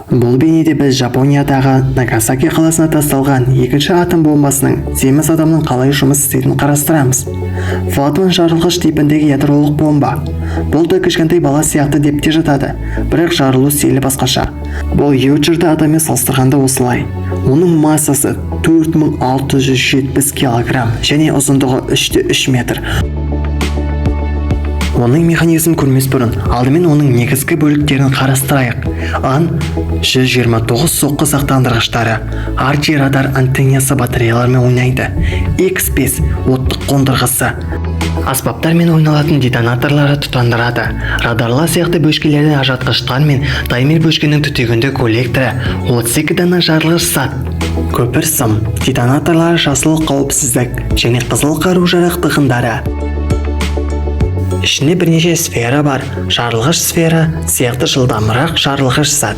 Бұл бейнеде біз Жапониядағы Нагасаки қаласына тасталған екінші атом бомбасының семіз адамның қалай жұмыс істейтінін қарастырамыз. Флатман жарылғыш типіндегі ядролық бомба. Бұл да кішкентай бала сияқты деп те жатады, бірақ жарылу стилі басқаша. Бұл Юджерді адаммен салыстырғанда осылай. Оның массасы 4670 килограмм және ұзындығы 3,3 метр. Оның механизмін көрмес бұрын, алдымен оның негізгі бөліктерін қарастырайық. Ан 129 соққы сақтандырғыштары, Арчи радар антеннасы батареялармен ойнайды. X5 оттық қондырғысы, аспаптар мен ойналатын детонаторлары тұтандырады. Радарлар сияқты бөшкелерден ажыратқыштар мен таймер бөшкенің түтегінді коллекторы, 32 дана жарылғыш зат, көпір сым, детонаторлары, жасыл қауіпсіздік және қызыл қару-жарақ тығындары. Ішінде бірнеше сфера бар, жарылғыш сфера сияқты жылдамырақ жарылғыш зат.